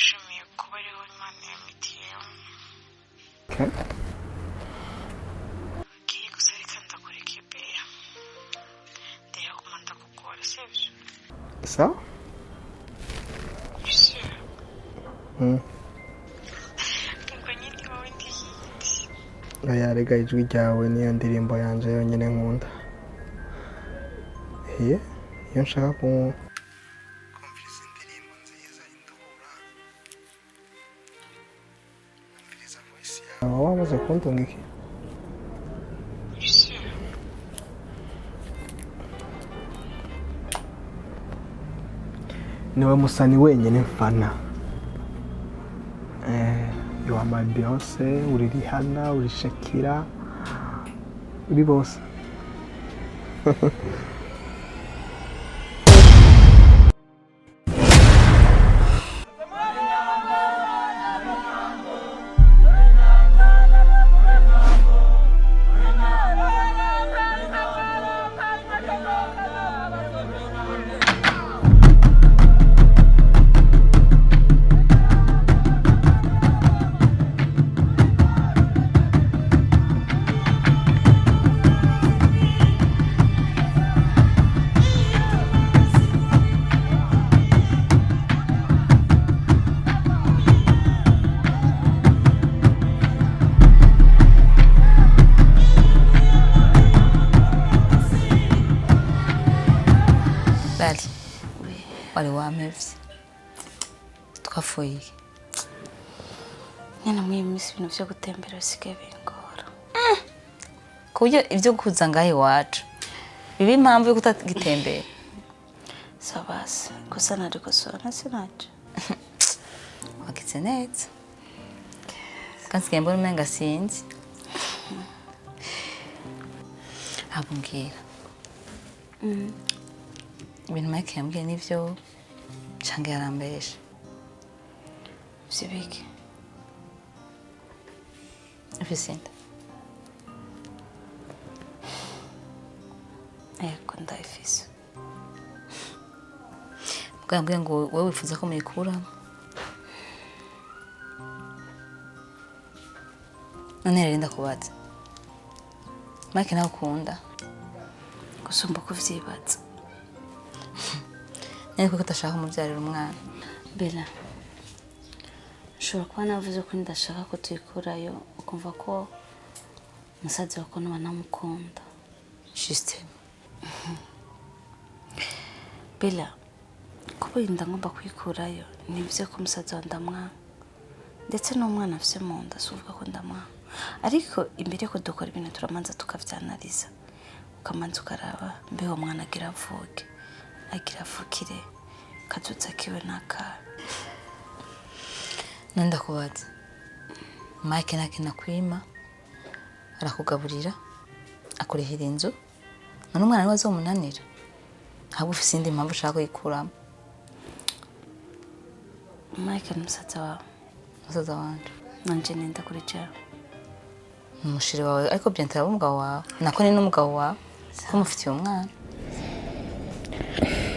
Nishimiye kuba ariho Imana yampitiyemo. Okay. Okay, gusa reka ndakureka ibeya. Ndayaguma ndakugora, sibyo? Sawa. You sure? Mm. Ubwo nyine wowe ndiyindi. Oya, rega ijwi ryawe niyo ndirimbo yanje yonyine nkunda. Iye, iyo nshaka kumviriza indirimbo nziza indura, kumviriza voice yawe. Waba wamaze kundunga iki? You sure? Niwe musani wenyine mfana. You are my Beyonce, uri Rihanna, uri Shakira, uri bose. Bari wari wampevye, twafuye iki? Nyine muri iyi minsi ibintu byo gutembera bisigaye bingora. Ku buryo ibyo kuza ngaha iwacu biba impamvu yo kutagitembera. Sabasi gusa narikosora sinacyo. Wagize neza, kandi nsigaye mbona umenga sinzi ntabwo mbwira ibintu Mike yambwiye nivyo canke yarambeshe. Vyibiki? Ufise inda? Yego, ndayifise. Mugabo yambwiye ngo wowe wifuza ko muyikuramo. None rero ndakubaza, Mike nawe ukunda? Gusumba uko uvyibaza. None kuko udashaka kumubyarira umwana? Bella, nshobora kuba navuze ko ndashaka ko tuyikurayo, ukumva ko musaza wawe noba ntamukunda. Justement. Bella, kuba inda ngomba kuyikurayo ntibivuze ko umusaza wawe ndamwanga, ndetse n'umwana afise mu nda si uvuga ko ndamwanga. Ariko imbere yuko dukora ibintu turamanza tukavyanaliza, ukamanza ukaraba mbe uwo mwana agira avuke, agira avukire kazoza kiwe n'akahe. None ndakubaza, Mike nta kintu akwima, arakugaburira, akurihira inzu, none umwana niwe azomunanira? Ahubwo ufise iyindi mpamvu ushaka kuyikuramo? Mike ni musaza wawe? Musaza wanje. Nanje nenda kuri jewe? Ni umushiri wawe, ariko bientôt araba umugabo wawe, nako ni n'umugabo wawe ko mufitiye umwana.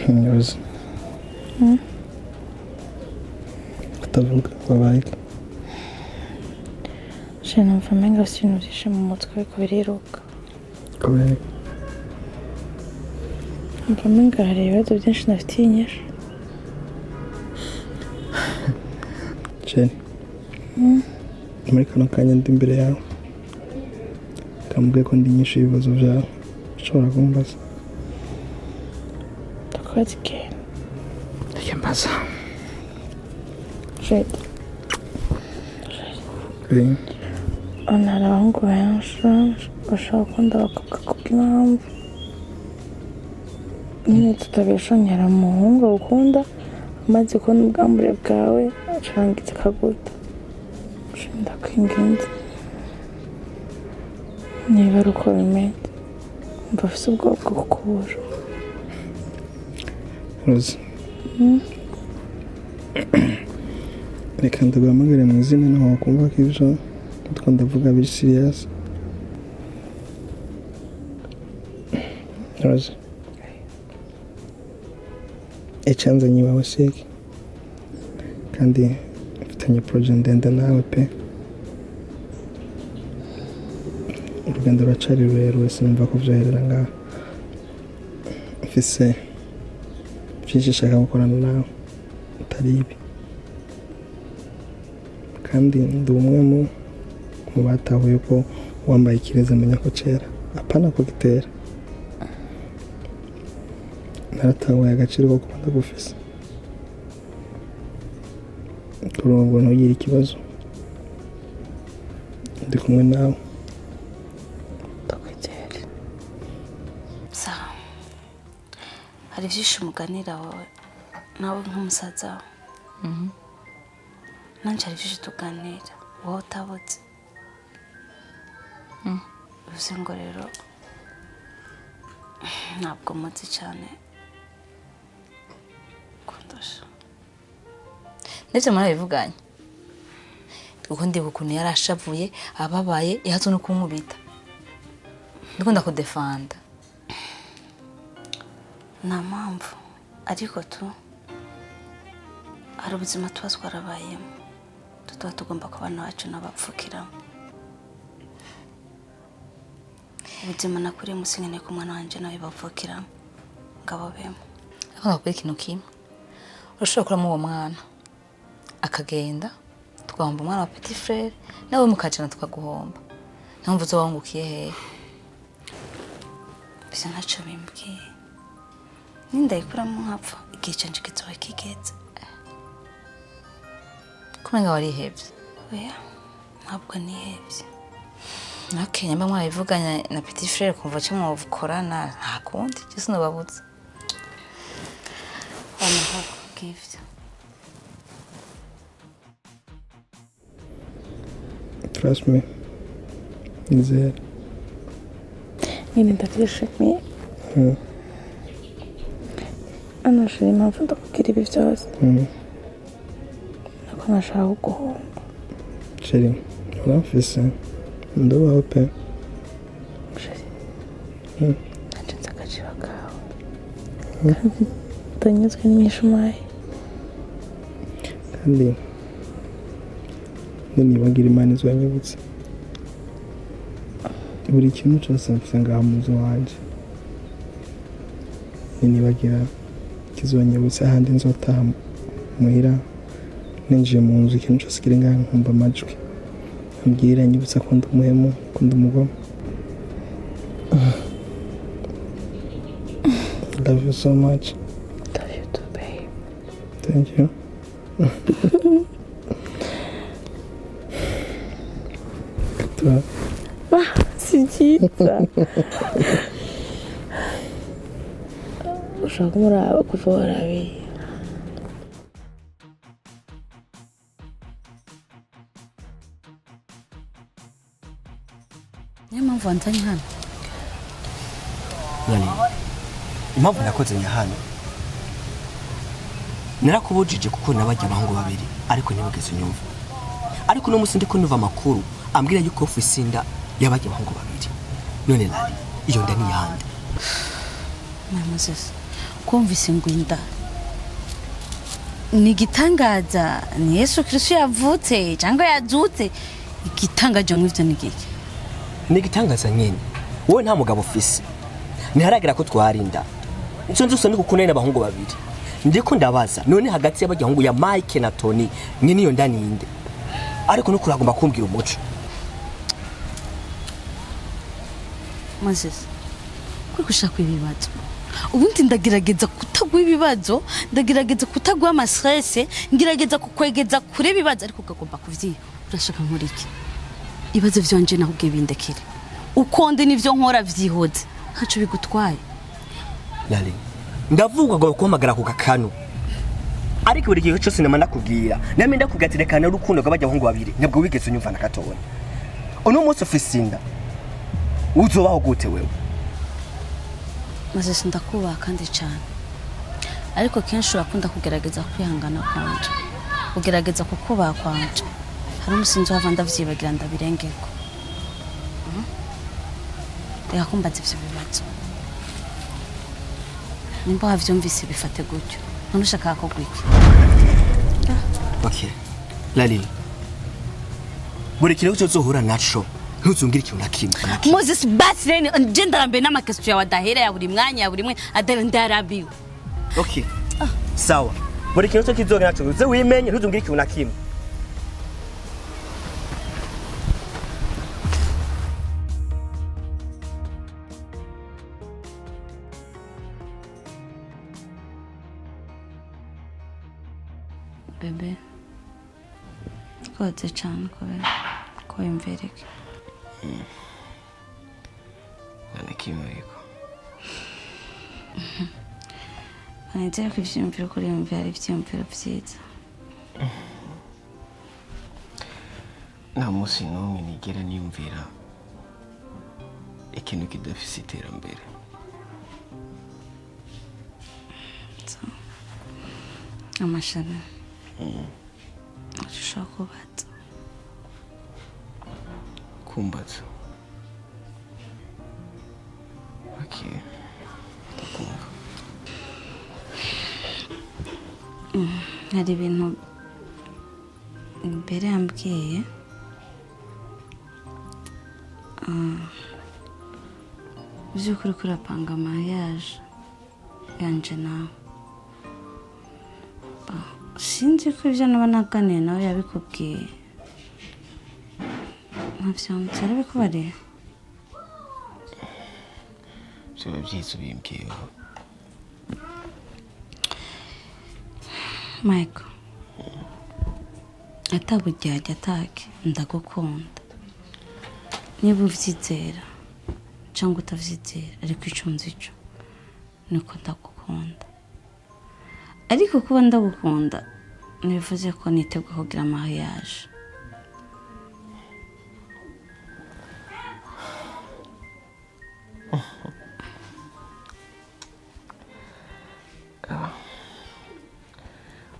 Nyoza. Utavuga, wabaye iki? Je numva umenga afise ibintu vyinshi mu mutwe biriko biriruka. Kubera iki? Numva umenga hari ibibazo byinshi ntafitiye inyishu. Jenny. Muri kano kanya ndi imbere yawe. Kamubwiye ko ndi nyinshi ibibazo byawe. Ushobora kumbaza. Ndakubaza ikintu. Reka mbaza. Jade. Oui. Hano hari abahungu benshi bashobora gukunda abakobwa kubw'impamvu nyine tutabeshanya. Hari umuhungu agukunda, amaze kubona ubwambure bwawe acarangiza akaguta. Ndakwinginze, niba ari uko bimeze, mba afise ubwoba bwo kukubura. Rose. Reka ndaguhamagare mu izina, naho wakumva ko ibyo ndiko ndavuga biri serious. Rose. Icyanzanye iwawe si iki? Kandi Mfitanye projet ndende nawe pe. Urugendo ruracari rurerure, sinumva ko vyoherera ngaha. Mfise vyinshi nshaka gukorana nawe atari ibi, kandi ndi umwe mu batahuye ko wambaye ikirezi amenya ko cera, apana ko gitera. Naratahuye agaciro ko kuba ndagufise. Kurongo ntugire ikibazo, ndi kumwe nawe. Ndakwizera. Sawa, hari byinshi umuganira wowe nawe nk'umusaza wawe, nanjye hari byinshi tuganira wowe utabutse. Bivuze ngo rero ntabwo muzi cyane kundusha. Ndetse murabivuganye, kuko ndibuka ukuntu yari ashavuye, ababaye, yahatse no kunkubita ndiko ndakudefanda. Nta mpamvu, ariko tu hari ubuzima tuba twarabayemo, tuba tugomba ko abana bacu nabapfukiramo. Ubuzima nakuriyemo sinkeneye ko umwana wanjye nawe bapfukiramo ngo ababemo. Ariko ndakubwira ikintu kimwe: urashobora kuramo uwo mwana akagenda, tugahomba umwana wa petit frère, nawe mukajana tukaguhomba. Ntumva uzoba wungukiye hehe? Bisa ntacyo bimbwiye. Nindayikuramo nkapfa, igihe cyanjye kizoba kigeze. Kumenga warihevye. Oya, ntabwo nihebye. Okay, nyamba mwarabivuganye na petit frère, kumva cyo mukorana, nta kundi cyo sinobabuza. Amahoro kubw'ibyo. Trust me, nizere. Nyine ndabyishimiye. Hano shira, impamvu ndakubwira ibi byose nuko ntashaka kuguhomba. Chérie, uramfise, ndubaho pe. Chérie, nanje nzi agaciro kawe kandi ndanyuzwe n'inyishumayi. Kandi ninibagira, Imana izonyibutsa buri kintu cyose mfise ngaha mu nzu wanje. Ninibagira, kizonyibutsa ahandi nzotaha muhira. Ninjiye mu nzu, ikintu cyose kiri ngaha nkumva amajwi ambwira, nyibutsa ko ndi umuhemu, ko ndi umugome. Love you so much. Love you too, babe. Thank you. Tura. Si byiza ushaka kumuraba kuva warabiye. Niyo mpamvu wanzanye hano? None impamvu nakoze hano, narakubujije kuko nabajya abahungu babiri, ariko ntibugeze unyumva. Ariko uno munsi ndiko numva amakuru ambwira yuko ufise inda y'abajya abahungu babiri. None Lali, iyo nda ni yande? Moses, kumvise ngo inda ni igitangaza, ni Yesu Kristo yavutse cyangwa yazutse? Igitangaje nk'ivyo ni giki? Ni igitangaza nyene. Wowe nta mugabo ufise, ntiharagera ko twara inda. Icyo nzi gusa ni kuko n'abahungu babiri. Ndiko ndabaza none, hagati y'abajyahungu ya Mike na Tony, nyene iyo nda ninde? Ariko nukuri agomba kumbwira umuco. Moses, kuri gushaka ibibazo, ubundi ndagerageza kutaguha ibibazo, ndagerageza kutaguha ama stress, ngerageza kukwegeza kure ibibazo, ariko ukagomba kuvyiha. Urashaka nkora iki? Ibibazo vyanje nakubwiye bindekere. Uko ndi nivyo nkora vyihoze, ntaco bigutwaye. Lali, ndavuga ngo kuhamagara ku kakanu, ariko buri gihe cyose nama ndakubwira, namwe ndakubwira ati rekana urukundo rw'abajyahungu babiri, ntabwo wigeze unyumva na gatoya. Uno munsi ufise inda, uzobaho gute wewe? Moses, ndakubaha kandi cyane, ariko kenshi urakunda kugerageza kwihangana kwanje, kugerageza kukubaha kwanje. Hari umusi nzohava ndavyibagira, ndabirengeko. Reka kumbaza ivyo bibazo. Nimba wavyumvise bifate gutyo. None ushaka ko gwiki? Okay. Lali, buri kintu cyose uzohura naco ntuzungire ikintu na kimwe. Moses, basi rero nje ndarambiwe n'amaquestions yawe adahera ya buri mwanya, ya buri mwe adahera, ndarambiwe. Okay, sawa, buri kintu cyose kizoga naco uze wimenye, ntuzungire ikintu na kimwe. Bébé, koze cyane kubera ko wiyumvirike. Nta kimwe ariko. Nizere ko ivyiyumviro kuri yumvira ari ivyiyumviro vyiza. Nta munsi n'umwe nigera niyumvira ikintu kidafise iterambere. So, amashara ushobora kubaza. Kumbaza? Okay, ndakumva. Hari ibintu mbere yambwiye. By'ukuri kurapanga mariage yanje nawe. Sinzi ko ibyo naba naganiye nawe yabikubwiye, nkavyamutse arabikubariye. Vyoba vyiza ubimbwiyeho. Michael, ataburyarya atake, ndagukunda, niba uvyizera cyangwa utavyizera, ariko ico nzi cyo niko ndagukunda. Ariko kuba ndagukunda ntibivuze ko niteguye kugira mariage.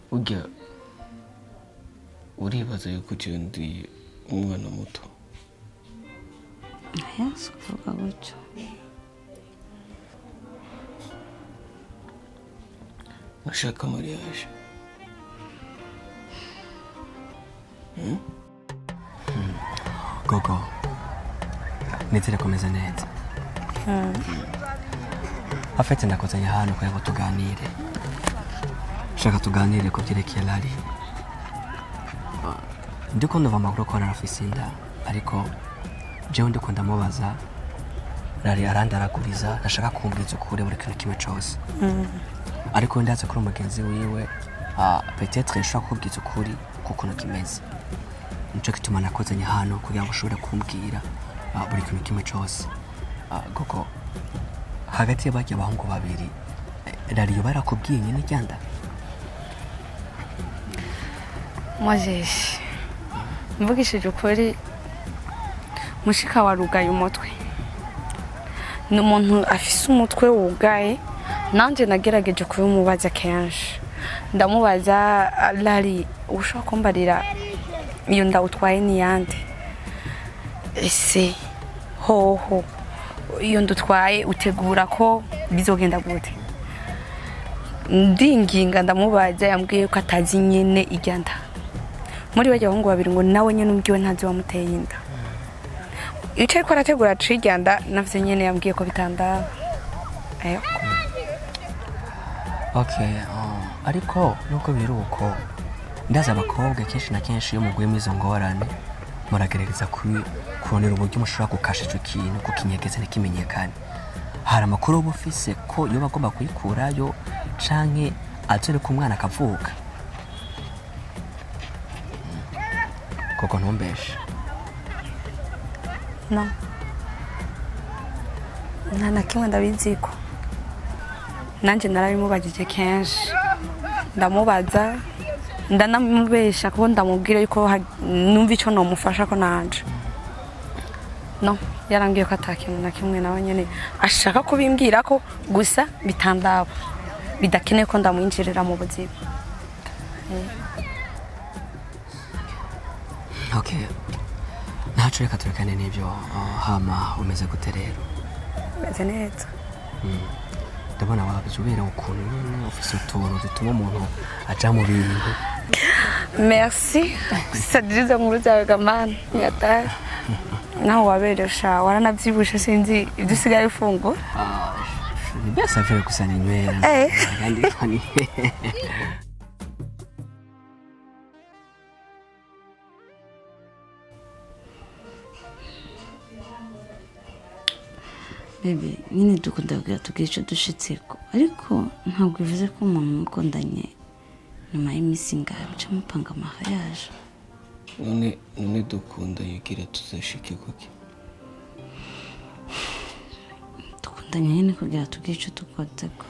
Burya uribaza yuko jewe ndi umwana muto? Oya, si ukuvuga gutyo. Ntushaka mariage? Gogo, nizere komeza neza. Afite ndakuzanye hano kugira ngo tuganire, shaka tuganire ku byerekeye Lali. Ndiko ndumva amakuru ko arafise inda, ariko jewe ndiko ndamubaza, Lali arandaraguriza, ntashaka kumbwiza ukuri buri kintu kimwe cose. Ariko ndazi ko uri umugenzi wiwe, peut-être yashobora kukubwiza ukuri k'ukuntu kimeze. Nico gituma nakozanye hano kugira ngo ushobore kumbwira buri kintu kimwe cose. Gogo, hagati y'abarya abahungu babiri, Lali yoba yarakubwiye nyene ryanda? Moses, mvugishije ukuri, mushika warugaye umutwe, ni umuntu afise umutwe wugaye. Nanjye nagerageje kubimubaza kenshi, ndamubaza: "Lali, ushobora kumbarira iyo nda utwaye ni yande? Ese hoho iyo nda utwaye utegura ko bizogenda gute?" Ndinginga ndamubaza, yambwiye ko atazi nyene irya nda muri bajya abahungu babiri, ngo nawe nyene ubwiwe ntazi wamuteye inda. Icyo ariko arategura cirya nda navyo nyene yambwiye ko bitandaba. Ayo. Okay, ariko nubwo biri uko, ndazi abakobwa kenshi na kenshi iyo muguye muri izo ngorane muragerageza kurondera uburyo mushobora gukasha ico kintu, kukinyegeza ntikimenyekane. Hari amakuru uba ufise ko yoba agomba kuyikurayo canke azoreka umwana akavuka? Koko ntumbeshe. No, nta na kimwe ndabiziko. Nanjye narabimubajije kenshi, ndamubaza, ndanamubesha kuko ndamubwira yuko numva icyo nomufasha ko nanje no yarambwiye ko ata kintu na kimwe nawe nyene ashaka kubimbwira, ko gusa bitandaba, bidakeneye ko ndamwinjirira mu buzima. Okay, ntaco, reka turekane n'ivyo. Hama umeze gute rero? Meze neza. Ndabona wabize ubera ukuntu nyene ufise utuntu dutuma umuntu aja mu bintu. Merci. Sadiriza nkuru zawe gamana nyatari naho waberesha, waranavyibushe, sinzi ibyo usigaye ufungura. Mbese avuye gusa ninywera. Eh. Kandi Bébé, nyine dukunda kugira tubwire icyo dushitseko, ariko ntabwo bivuze ko umuntu mukundanye nyuma y'iminsi ingahe muca mupanga mariage. None dukunda yugira tuzashike kuki? Dukundanye nyine kugira tubwire icyo dukozeko.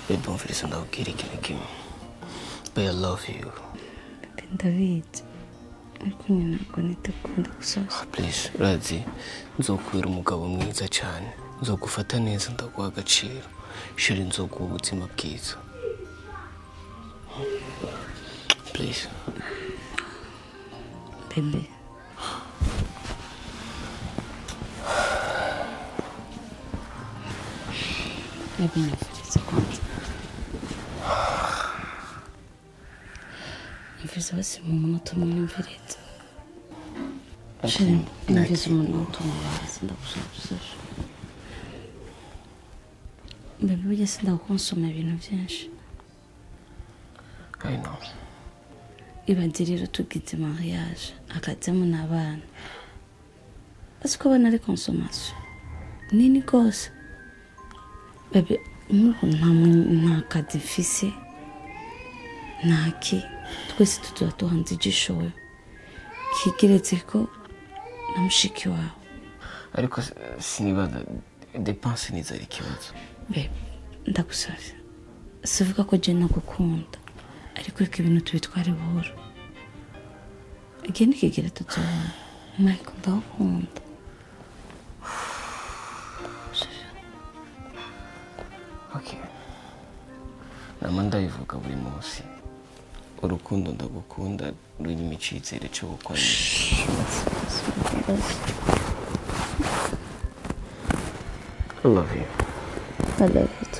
Babe, umviriza ndakubwira ikintu kimwe. But I love you. Bébé, ndabizi, ariko nyine ntabwo nitekunda gusoza. Please, urazi nzokubera umugabo mwiza cyane, nzogufata neza, ndaguha agaciro chérie, nzoguha ubuzima bwiza, please. Bébé. Bébé, nyumviriza kwanza, nyumviriza basi mu munota umwe, nyumviriza chérie, nyumviriza umunota umwe basi, ndagusaba. Bébé, burya sindagukonsoma ibintu byinshi. I know. Ibaze rero tugize mariage hakazamo n'abana, azi ko abana ari consommation nini rwose. Bébé, nk'ubu nta kazi mfise, ntaki, twese tuzoba duhanze ijisho wewe, kigeretse ko na mushiki wawe. Ariko sinibaza dépenses ntizari ikibazo. Bébé, ndagusavye, sivuga ko je nagukunda, ariko reka ibintu tubitware buhoro, igihe nikigera tuzobona. Michael, ndagukunda. Sivyo? Okay, nama ndabivuga buri munsi, urukundo ndagukunda rurimo icyizere cyo gukora. I love you. I love you.